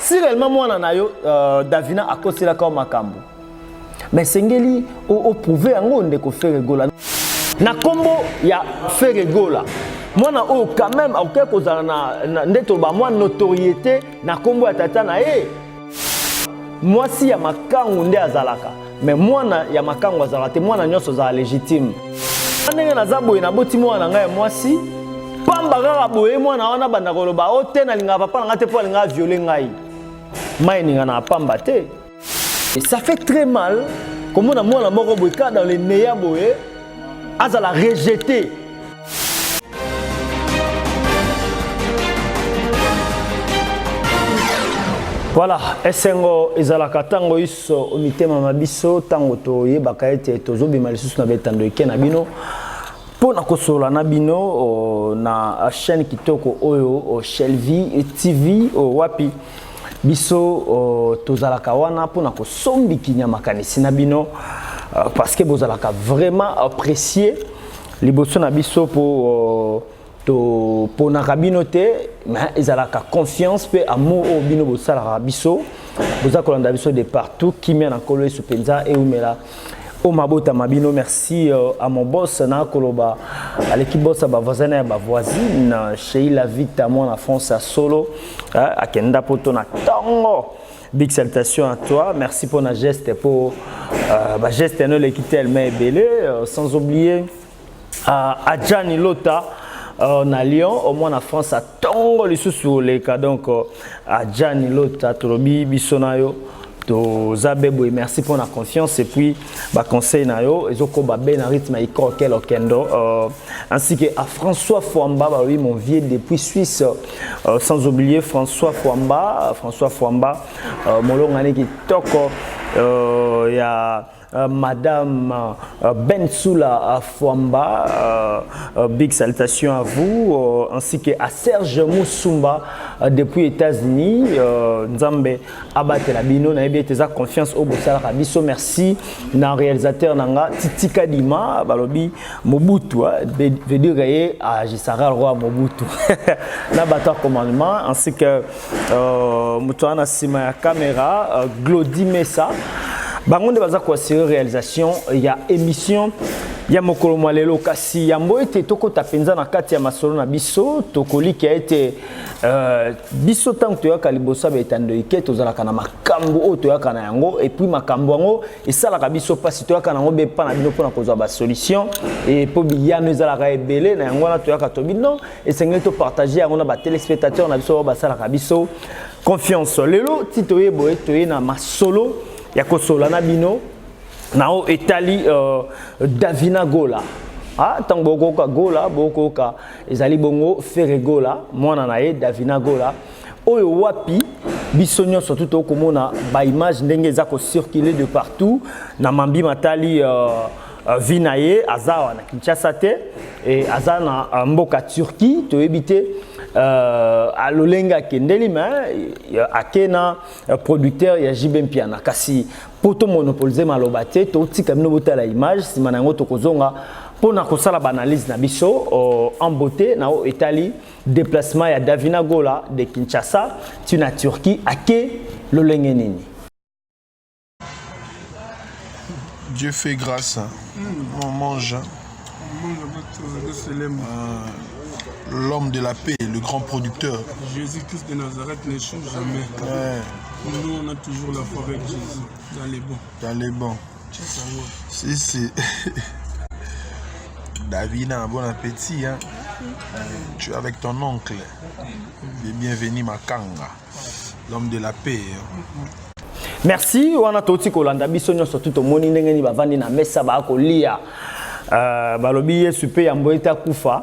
Si réellement mwana na yo Davina akoselaka yo makambo, mais esengeli oprouve yango ndeko Ferre Gola. Na kombo ya Ferre Gola, mwana oyo quand même akoki kozala na nde toloba mwa notoriété na kombo ya tata na ye. Mwasi ya makangu nde azalaka, mais mwana ya makangu azalaka te, mwana nyonso azala légitime. Ndenge naza boye, naboti mwana na ngai ya mwasi pamba kaka boye, mwana wana banda koloba o te nalingaka papa na ngai te mpo alingaka viole ngai, mai eninga na pamba te. Et ça fait très mal komona mwana moko boye kaka dans le néant boye azala rejeté. Voilà, esengo ezalaka ntango iso mitema ma biso ntango toyebaka ete tozobima lisusu na betando eke na bino mpo na kosolola na bino na chaîne kitoko oyo Shelvie TV, wapi biso tozalaka wana mpo na kosombikinya makanisi na bino, parce que bozalaka vraiment apprécié liboso na biso mpo toponaka bino te, mais ezalaka confiance mpe amour oyo bino bosalaka biso. Boza kolanda biso de partout, kimia na nkolo Yesu mpenza eumela o mabotama bino. Merci à mon boss na koloba aleki boss ya bavoisin ya bavoisine, Sheila Vita, mwana France ya solo, akenda poto na ntongo. Big salutation à toi, merci pour la geste, pour ba geste no eleki tellement ebele, sans oublier à Gianni Lota na Lyon, au moins na France à tongo lisusu oleka. Donc à Gianni Lota tolobi biso na yo toza be boye. Merci pour la confiance et puis ba conseil na yo ezokoba be na rythme ya ikokel okendo, ainsi que à François Fouamba, bah oui, mon vieux depuis Suisse, sans oublier François Fouamba, François Fouamba, molongani kitoko ya Madame Bensoula Fouamba, big salutation à vous, ainsi que à Serge Moussumba depuis États-Unis, Nzambe abatela bino, na yebi ete confiance au bosalaka biso. Merci na réalisateur nanga Titi Kadima, balobi Mobutu, veut dire ye agisara roi Mobutu na bato commandement, ainsi que moto wana nsima ya caméra, Glody Messa. Bango nde baza koassurer réalisation ya émission ya mokolo mwa lelo. Kasi yambo ete tokota mpenza na kati ya masolo na biso, tokolikia ete biso ntango toyaka liboso ya baetando eke, tozalaka na makambo oyo toyaka na yango, et puis makambo yango esalaka biso mpasi, toyaka na yango be mpa na bino mpona kozwa basolution e mpo biyano ezalaka ebele na yango wana toyaka tobi non, esengeli topartage yango na batéléspectateur na biso oyo basalaka biso confiance. Lelo ti toye boye, toye na masolo ya kosola na bino na oyo etali Davina Gola. Ntango bokoyoka Gola, bokoyoka ezali bongo Ferre Gola, mwana na ye Davina Gola, oyo wapi biso nyonso tu tokomona baimage ndenge eza kocircule de partout na mambi matali vie na ye. Aza awa na Kinshasa te, e aza na mboka Turquie. Toyebi te alolenge akendeli, mais ake na producteur ya JB Mpiana. Kasi po tomonopolize maloba te, totika bino botala image, nsima na yango tokozonga mpona kosala baanalyse na biso en beauté na oyo etali déplacement ya Davina Gola de Kinshasa ti na Turquie, ake lolenge nini. Dieu fait grâce. On mange. On mange avec L'homme de la paix, le grand producteur. Jésus-Christ de Nazareth n'échoue jamais. Ouais. Nous, on a toujours la foi avec Jésus. Dans les bons. Dans les bons. Si, si. Davina, bon appétit. Hein? Tu es avec ton oncle. Bienvenue Makanga, l'homme de la paix. Merci. Wana toti kolanda biso nyonso tu tomoni ndenge nini bavandi na mesa bakolia. Balobi Yesu mpe yambo ete akufa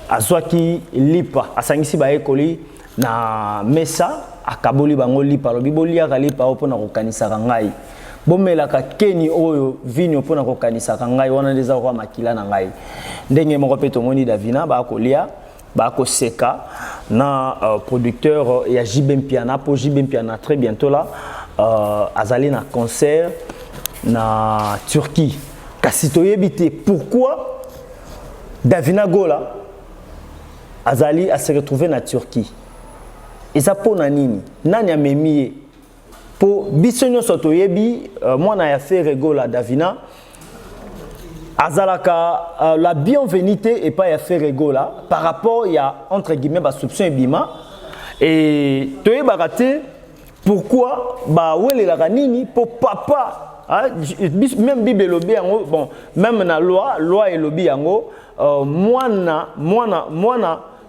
azwaki lipa, asangisi bayekoli na mesa, akaboli bango lipa, alobi: boliaka lipa oyo mpona kokanisaka ngai, bomelaka keni oyo vinio mpona kokanisaka ngai, wana nde eza koka makila na ngai. Ndenge moko mpe tomoni Davina bakolia, bakoseka na producteur ya JB Mpiana, po JB Mpiana très bientôt là azali na concert na Turquie. Kasi toyebi te pourquoi Davina Gola azali a se retrouver na Turquie. Eza mpo na nini? Nani amemi ye? Mpo biso nyonso toyebi mwana ya Ferre Gola, Davina, azalaka la bienvenue te epai ya Ferre Gola par rapport ya, entre guillemets, basoupçon ebima. E toyebaka te pourquoi bawelelaka nini mpo papa, ah, même Bible elobi yango, bon, même na loi elobi yango, mwana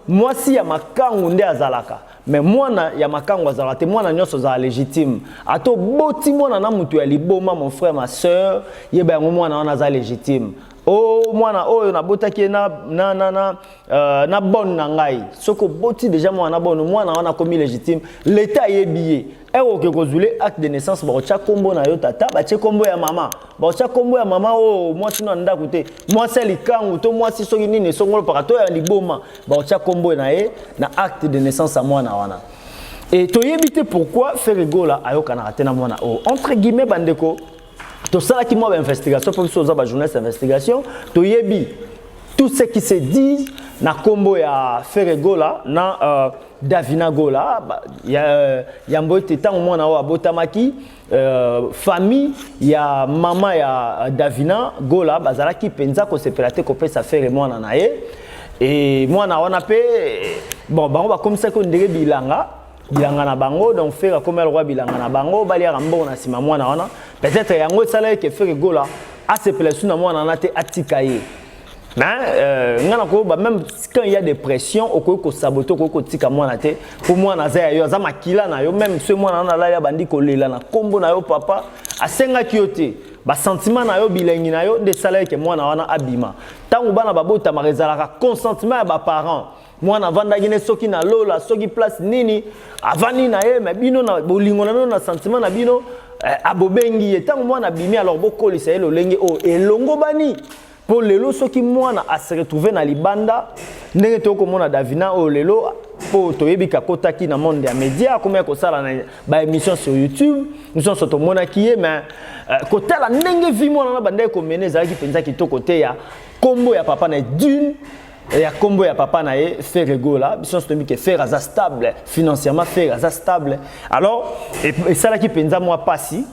mwasi ya makangu nde azalaka, mais mwana ya makangu azalaka te. Mwana nyonso azala légitime. Ata oboti mwana na moto ya liboma, mon frère, ma soeur, yeba yango, mwana wana aza légitime. O mwana oyo nabotaki ye na bonne na ngai. Soki oboti déjà mwana na bonne, mwana wana akomi légitime. L'État ayebi ye. Ere oke kozwile acte de naissance, bakotya nkombo na yo tata, batie nkombo ya mama, bakotya nkombo ya mama oyo mwasi no ya ndako te, mwasi ya likangu to mwasi soki nini esongolo paka to ya liboma, bakotya nkombo na ye na acte de naissance ya mwana wana. E toyebi te pourquoi Ferre Gola ayokanaka te na mwana oyo, entre guillemets. Bandeko, tosalaki mwa bainvestigation mpo biso oza bajournaliste investigation, toyebi tout ce qui se dit na nkombo ya Ferre Gola na Davina Gola. Yambo ete ntango mwana oyo abotamaki, famille ya mama ya Davina Gola bazalaki mpenza kosepela te kopesa Ferre mwana na ye. E mwana wana mpe, bon, bango bakomisaki ndenge bilanga na bango. Donc Ferre akomi alokwa bilanga na bango, baliaka mbongo na nsima mwana wana. Peut-être yango esala eke Ferre Gola asepela su na mwana wana te, atika ye. Mais nga nakoyeba, même quand il y a des pressions, okoki kosaboter, okoki kotika mwana te, mpo mwana aza ya yo, aza makila na yo. Même soki mwana wana alali, abandi kolela na nkombo na yo, papa asengaki yo te, basentiment na yo, bilengi na yo nde esala eke mwana wana abima. Ntango bana babotamaka, ezalaka consentement ya baparent. Mwana avandaki ne soki na lola, soki place nini avandi na ye, mais bino na bolingo na bino, na sentiment na bino, abobengi ye. Ntango mwana abimi, alors bokolisa ye lolenge oyo elongo bani, mpo lelo soki mwana ase retrouve na libanda, ndenge tokomona Davina oyo lelo, mpo toyebi kakotaki na monde ya média, akomaki kosala na baémission sur YouTube, biso nyonso tomonaki ye. Mais kotala ndenge vie mwana na bandaki komene ezalaki mpenza kitoko te, ya nkombo ya papa na ye, d'une ya nkombo ya papa na ye Ferre Gola. Biso nyonso toyebi ke Ferre aza stable financièrement, Ferre aza stable. Alors esalaki mpenza mwa pasi.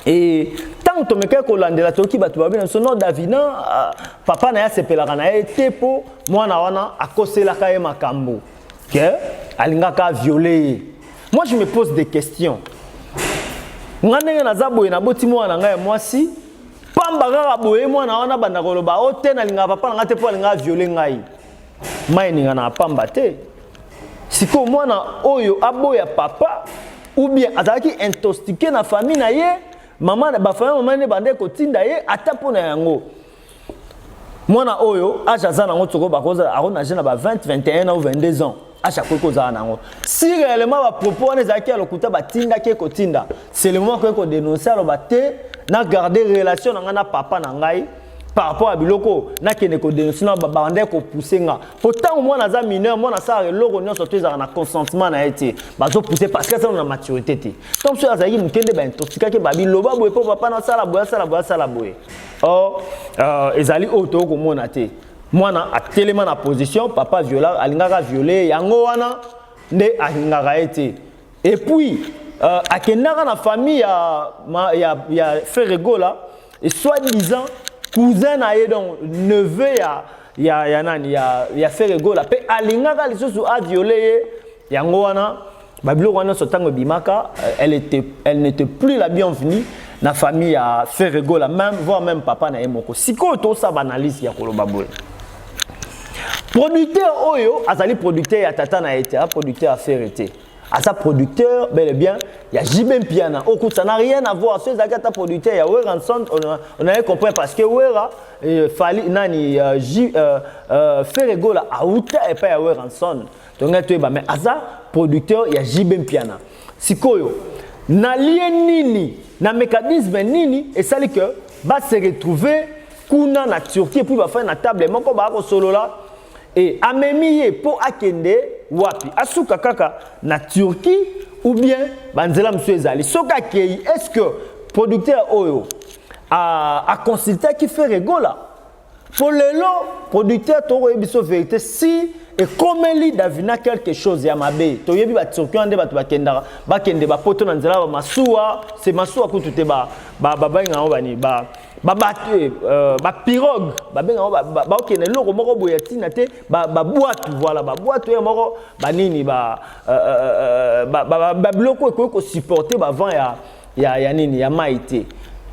E ntango tomekaki kolandela, toyoki bato babi na biso: non, Davina, papa na ye asepelaka na ye te, mpo mwana wana akoselaka ye makambo ke alingaka aviole ye. Moi, je me pose des questions. Nga ndenge naza boye, naboti mwana na ngai ya mwasi pamba kaka boye, mwana wana banda koloba o te, nalingaka papa na ngai te mpo alingaka aviole ngai, mai eninga na pamba te. Sikoyo mwana oyo aboya papa, ou bien azalaki intoxiqué na famille na ye, mama, bafamille mama nde bande kotinda ye ata mpo na yango. Mwana oyo, âge aza nango, toko bakozala akonage na ba 20, 21 ou 22 ans, âge akoki kozala nango. Si réellement bapropos wana ezalaki ya lokuta, batindaki ye kotinda, c'est le moment akoki kodénonce, aloba te, na garde relation na ngai na papa na ngai par rapport à biloko, nakende kodénonce na babandaki kopousse nga. Po ntango mwana aza mineur, mwana asalaka eloko nyonso to ezalaka na consentement na ye te, bazopousse parce que aza na maturité te. Ntango mosusu azalaki moke nde baintoxikaki, babiloba boye mpo papa nasala boye, asala boye, asala boye. Or ezali oyo tokomona te, mwana atelema na position papa viola, alingaka viole, yango wana nde alingaka ye te. Et puis akendaka na famille ya Ferre Gola, et soi-disant cousin na ye, donc neveu ya nani, ya Ferre Gola, mpe alingaka lisusu aviole ye. Yango wana babiloko wana nyonso ntango ebimaka, elle n'était plus la bienvenue na famille ya Ferre Gola, même voire même papa na ye moko. Sikoyo tosala baanalyse ya koloba boye: producteur oyo azali producteur ya tata na ye te, aza producteur ya Ferre te, aza producteur bel et bien ya JB Mpiana. Okuta, ça n'a rien à voir. So ezalaki ata producteur ya Werrason, on avait compris, parce que Wera, Fally nani, Ferre Gola auta epai ya Werrason, tongai toyeba. Mais aza producteur ya JB Mpiana. Sikoyo na lien nini, na mécanisme nini esali ke base retrouver kuna na Turquie, et puis bafai na table moko, baya kosolola e amemi ye mpo akende wapi? Asuka kaka na Turquie ou bien banzela mosusu ezali? Soki akei, est ce que producteur oyo aconsultaki Ferre Gola? Mpo lelo producteur, tokoyebi biso vérité, si Ekomeli Davina quelque chose ya mabe. Toyebi ba Turquie wana nde bato bakendaka, bakende bapoto na nzela ba masuwa, se masuwa kutu te, ba ba babenga yango bani, ba ba bato, ba pirogue, babenga yango, baokende eloko moko boye ya ntina te, babwatu, voilà, babwatu ya moko banini, ba babiloko ekoki kosupporter bavent ya nini, ya mai te,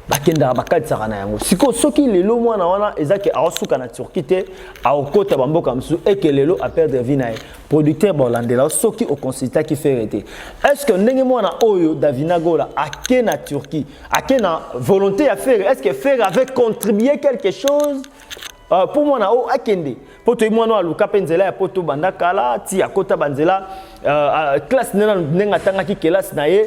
bakendaka bakatisaka na yango. Sikoyo soki lelo mwana wana eza ke aosuka na Turquie te, aokota bamboka mosusu, eke lelo aperdre vie na ye, producteur baolandela. Soki oconsultaki Ferre te, est ce que ndenge mwana oyo Davina Gola ake na Turquie, ake na volonté ya Ferre? Est ce que Ferre avait contribué quelque chose mpo mwana oyo akende? Mpo toyebi mwana oyo aluka mpe nzela ya poto banda kala ti akota banzela classe ndenge atangaki kelasi na ye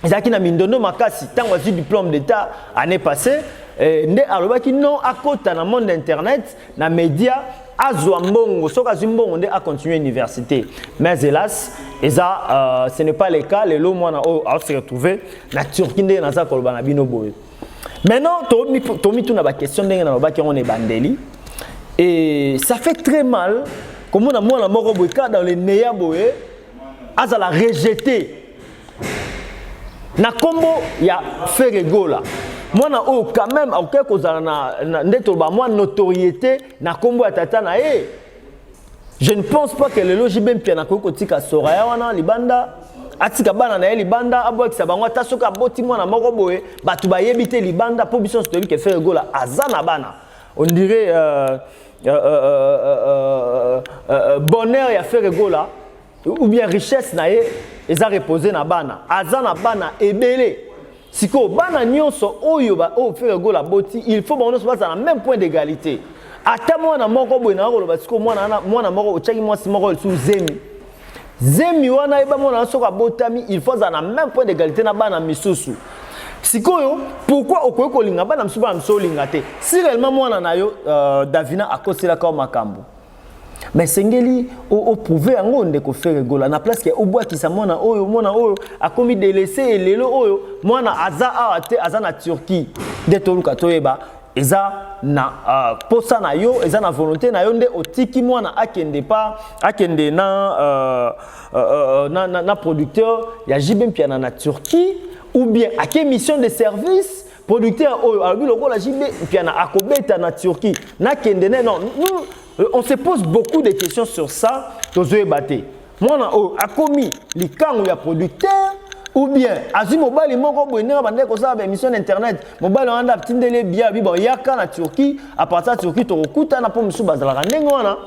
ezalaki na mindondo makasi. Ntango azwi diplôme d'état année passée, nde alobaki non, akota na monde internet, na média, azwa mbongo. Soki azwi mbongo nde acontinue université. Mais hélas, eza ce n'est pas le cas. Lelo mwana oyo aose retrouver na Turquie, ndenge naza koloba na bino boye. Maintenant tomituna baquestion, ndenge nalobaki yango na ebandeli, et ça fait très mal komona mwana moko boye kaka dans le néant boye azala rejeté na nkombo ya Ferre Gola. Mwana oyo quand même akoki kozala na nde toloba mwa notoriété na nkombo ya tata na ye. Je ne pense pas que lelo JB Mpiana akoki kotika Soraya wana libanda, atika bana na ye libanda, abwakisa bango. Ata soki aboti mwana moko boye, bato bayebi te libanda, mpo biso nyonso toyebi ke Ferre Gola aza na bana. On dirait bonheur ya Ferre Gola ou bien richesse na ye eza reposé na bana. Aza na bana ebele. Sikoyo bana nyonso oyo Ferre Gola aboti, il faut bango nyonso bazala na même point d'égalité. Ata mwana moko boye, na koloba sikoyo mwana moko otiaki mwasi moko lisusu zemi, zemi wana yeba mwana wana soki abotami, il faut azala na même point d'égalité na bana misusu. Sikoyo pourquoi okoki kolinga bana misusu, bana misusu olinga te? Si réellement mwana na yo Davina akoselaka yo makambo, mais esengeli oprouver yango, ndeko Ferre Gola, na place ke obwakisa mwana oyo. Mwana oyo akomi délaissé. Elelo oyo mwana aza awa te, aza na Turquie. Nde toluka toyeba, eza na posa na yo, eza na volonté na yo nde otiki mwana akende pa akende na producteur ya JB Mpiana na Turquie, ou bien ake mission de service, producteur oyo alobi lokola JB Mpiana akobeta na Turquie, nakende ne? Non, nous, on se pose beaucoup de questions sur ça. Tozoyeba te, mwana oyo akomi likango ya producteur ou bien azwi mobali moko boye, ndenge bandeki kosala baémission na internet, mobali wana atindeli bia bi bon, yaka na Turquie, à partir ya Turquie tokokutana. Mpo mosusu bazalaka ndenge wana,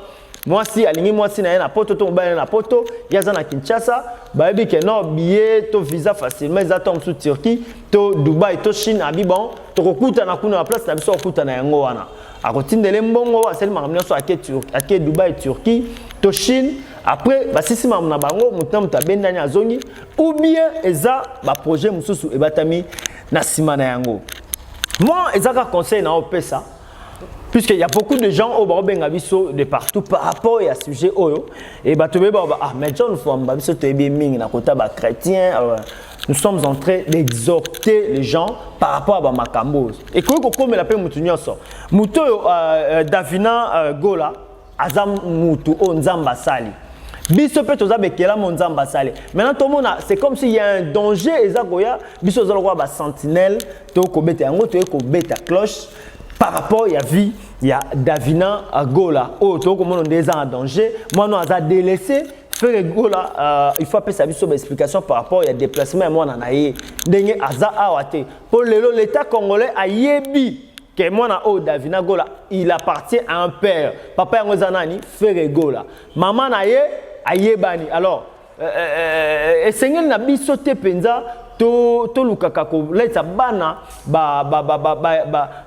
mwasi alingi mwasi na ye na poto to mobali na ye na poto, ye aza na Kinshasa, bayebi ke non, billet to visa facilement eza to mosusu Turquie to Dubai to Chine. Abi bon, tokokutana kuna na place na biso, kokutana yango wana, akotindele mbongo, asali makambo nyonso, ake Dubai, Turquie to Chine. Après basisi makambo na bango, motu na moto abendani azongi, ou bien eza baprojet mosusu ebatami na nsima na yango. Moi, eza kaka conseil na opesa, puisqu'il y a beaucoup de gens oyo baobenga biso de partout par rapport ya sujet oyo. E bato beyeba ba ah, mais John Fwamba, biso toyebi mingi na kota bachrétien, nous sommes en train d'exhorter les gens par rapport à bamakambo oyo ekoki kokomela mpe mutu nyonso. Mutu oyo Davina Gola aza mutu oyo Nzambe asali. Biso mpe toza bekelamu Nzambe asali. Maintenant tomona, c'est comme s'il y a un danger eza koya. Biso toza lokola basentinelle, tokobeta yango, toye kobeta cloche par rapport ya vie ya Davina Gola oyo tokomona nde eza en danger. Mwana aza délaissé. Ferre Gola, il faut apesa biso baexplication par rapport ya déplacement ya mwana na ye, ndenge aza awa te. Mpo lelo l'État congolais ayebi ke mwana oyo Davina Gola, il appartient à un père. Papa yango eza nani? Ferre Gola. Mama na ye ayebani. Alors esengeli na biso te mpenza tolukaka koletisa bana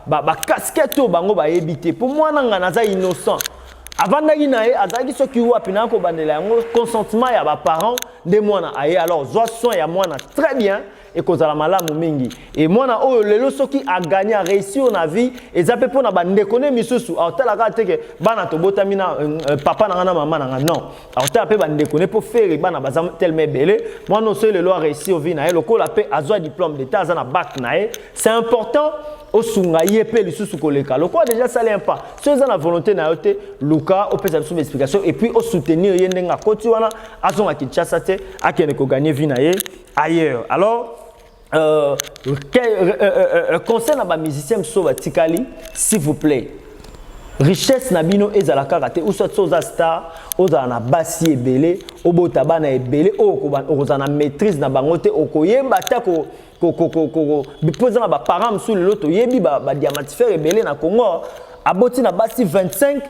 bacasquette oyo bango bayebi te. Mpo mwana nga naza innocent, avandaki na ye, azalaki soki wapi na kobandela yango, consentement ya baparent nde mwana aye. Alors zwa soin ya mwana très bien. Ekozala malamu mingi. E mwana oyo lelo soki agagné, aréussir na vie, eza mpe mpona bandeko ne misusu. Aotala kaka te ke bana tobotami na papa na nga na mama na nga. Non, aotala mpe bandeko ne, mpo Ferre bana baza tellement ebele. Mwana oyo soki lelo aréussir vie na ye, lokola mpe azwa diplôme d'état, aza na bac na ye, c'est important osunga ye mpe lisusu koleka lokola déjà asali un pas. So eza na volonté na yo te, luka opesa biso baexplication et puis osoutenir ye ndenge akoti wana, azonga Kinshasa te, akende kogagner vie na ye ailleurs. Alors conseil na bamusicien mosusu batikali, s'il vous plaît, richesse na bino ezala kaka te ou soit so oza star, ozala na basi ebele, obota bana ebele oyo okozala na maîtrise na bango te, okoyeba ata mpo eza na baparent mosusu. Lelo toyebi badiamantifère ebele na Congo, aboti na basi 25,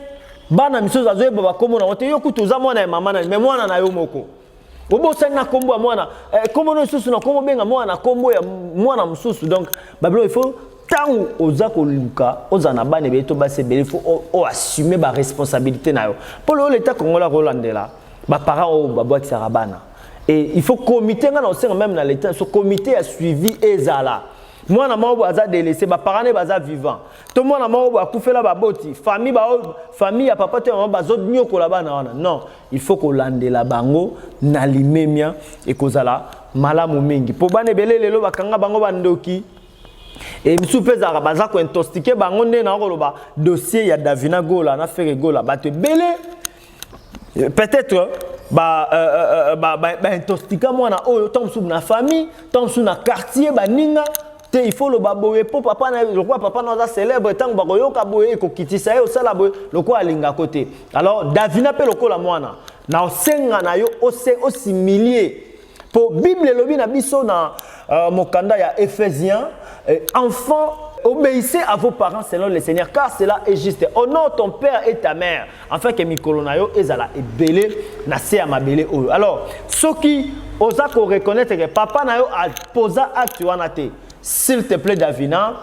bana misusu azoyeba bakombo nango te. Yo kutu oza mwana ya mama na me mwana na yo moko obosani na nkombo ya mwana, nkombo no lisusu na nkombo, obenga mwana na nkombo ya mwana mosusu. Donc babilo, il faut ntango oza koluka ozala na bana ebele to basi ebele, il faut oassume baresponsabilité na yo, mpo lelo leta congolais akolandela baparent oyo babwakisaka bana. Et il faut comité, nga na osenga même na leta, so comité ya suivi ezala. Mwana moko boye aza délaissé, baparent ne baza vivant, to mwana moko boye akufela baboti, famille, famille ya papa to ya mama bazonyokola bana wana. Non, il faut kolandela bango na limemia, ekozala malamu mingi, mpo bana ebele lelo bakanga bango bandoki. E misusu mpe ezalaka baza kointoxiquer bango. Nde na koloba dossier ya Davina Gola na Ferre Gola, bato ebele peut-être baintoxiqua mwana oyo, ntango mosusu na famille, ntango mosusu na quartier, baninga te. Il faut loba boye mpo papa na lokola papa na aza célèbre, ntango bakoyoka boye ekokitisa ye, osala boye lokola alingako te. Alors Davina mpe lokola mwana na osenga na yo os'humilier, mpo Bible elobi na biso na mokanda ya Éphésiens: "Enfant, obéissez à vos parents selon le Seigneur, car cela est juste. Honore ton père et ta mère, afin que mikolo na yo ezala ebele na se ya mabele oyo." Alors soki oza koreconnaître que papa na yo aposa acte wana te, s'il te plaît Davina,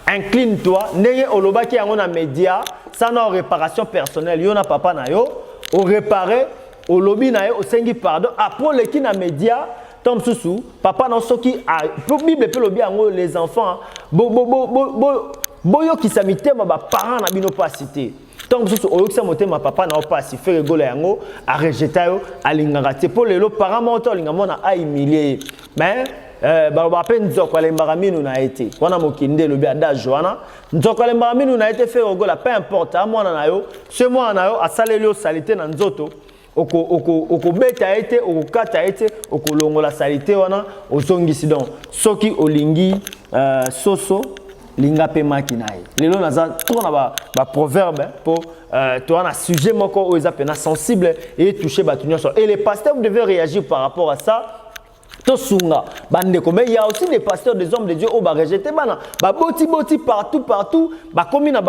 incline-toi ndenge olobaki yango na média sana réparation personnelle. Yo na papa na yo oréparé, olobi na ye osengi pardon, après oleki na média. To mosusu papa na soki po Bible mpe elobi yango: "Les enfants, boyokisa mitema baparent na bino mpasi te." Ntango mosusu oyokisa motema papa na yo mpasi, Ferre Gola yango arejeta yo, alingaka te, mpo lelo parent moko te alinga mwana ahumilie ye. Mais balobaka mpe nzoko alembaka minu na ye te. Wana mokili nde elobi adage wana, nzoko alembaka minu na ye te. Ferre Gola, peu importe a mwana na yo, so mwana na yo asaleli yo saleté na nzoto, okobeta ye te, okokata ye te, okolongola saleté wana, ozongisi. Donc soki olingi soso, linga mpe maki na ye. Lelo naza trop na baproverbe mpo toza na sujet moko oyo eza mpenza sensible et touche bato nyonso. Et les pasteurs, vous devez réagir par rapport à ça. Tosunga bandeko. Mais il y a aussi des pasteurs, des hommes de Dieu oyo barejete bana, babotiboti partout partout, bakomi na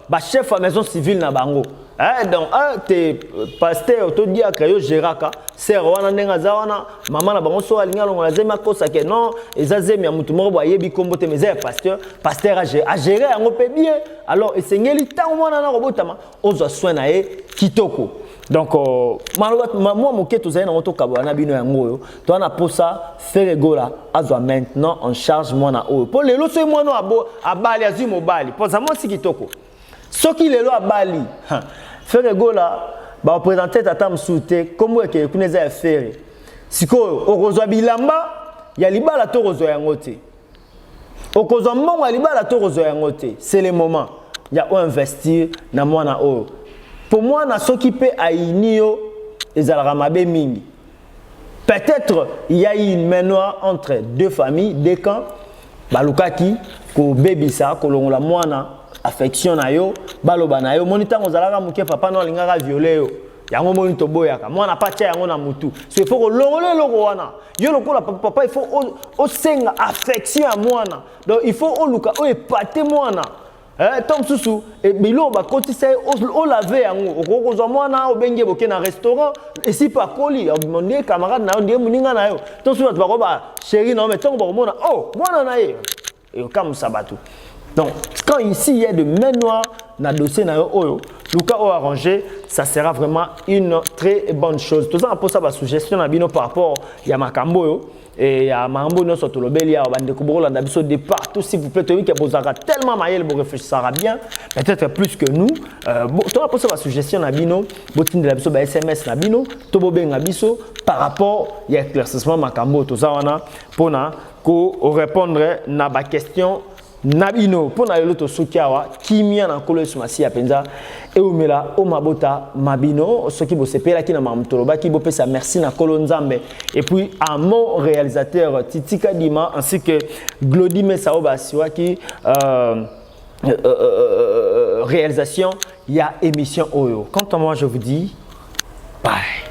bachef ya maison civile na bango. Eh, donc te pasteur to diacre, yo géraka sœur wana ndenge aza wana, mama na bango so alingi alongola zemi, akosake non, eza zemi ya motu moko bo ayebi kombo te, mais eza ya pasteur. Pasteur agéré yango mpe bien. Alors esengeli ntango mwana na kobotama, ozwa soin na ye kitoko. Donc maloba mwa moke tozali nango, tokabola na bino yango oyo. Toza na posa Ferre Gola azwa maintenant en charge mwana oyo, mpo lelo soki mwana oyo abali, azwi mobali, mpo aza mwasi kitoko, soki lelo abali, Ferre Gola bareprésente tata mosusu te, nkombo ekeke kuna eza ya Ferre. Sikoyo okozwa bilamba ya libala to okozwa yango te, okozwa mbongo ya libala to okozwa yango te. C'est le moment ya oinvestir na mwana oyo, mpo mwana soki mpe ayini yo, ezalaka mabe mingi. Peut-être il y a eu une main noire entre deux familles, deux camps, balukaki kobebisa, kolongola mwana affection na yo, baloba na yo: "Moni, ntango ozalaka moke, papa no alingaka viole yo." Yango moni toboyaka mwana pa tia yango na mutu. So il faut kolongola eloko wana. Yo lokola papa, il faut osenga affection ya mwana. Donc il faut oluka oyo epate mwana. Ntango mosusu biloko bakotisa ye, olave yango. Okoki kozwa mwana, obengi ye, boke na restaurant, esi mpe akoli, ndie camarade na yo, ndie moninga na yo. Ntango mosusu bato bako bachéri na yo, mais ntango bakomona o mwana na ye, ekokamwisa bato. Donc quand ici il y a de main noire na dossier na yo oyo, luka oyo arranger, ça sera vraiment une très bonne chose. Toza na mposa basuggestion na bino par rapport ya makambo oyo e ya makambo nyonso tolobeli awa. Bandeko bokolanda biso de partout, s'il vous plaît, toyebi ke bozalaka tellement mayele, boréfléchissaka bien, peut-être plus que nous. Toza mposa basuggestion na bino. Botindela biso ba SMS na bino to bobenga biso par rapport ya éclaircissement makambo oyo. Toza wana mpona korépondre na baquestion na bino. Mpo na lelo tosuki awa. Kimia na Nkolo Yesu Masiya mpenza eumela o mabota mabino. Soki bosepelaki na makambo tolobaki, bopesa merci na Nkolo Nzambe et puis à mon réalisateur Titi Kadima ainsi que Glody Mesa oyo basiwaki réalisation ya émission oyo. Quant à moi, je vous dis bye.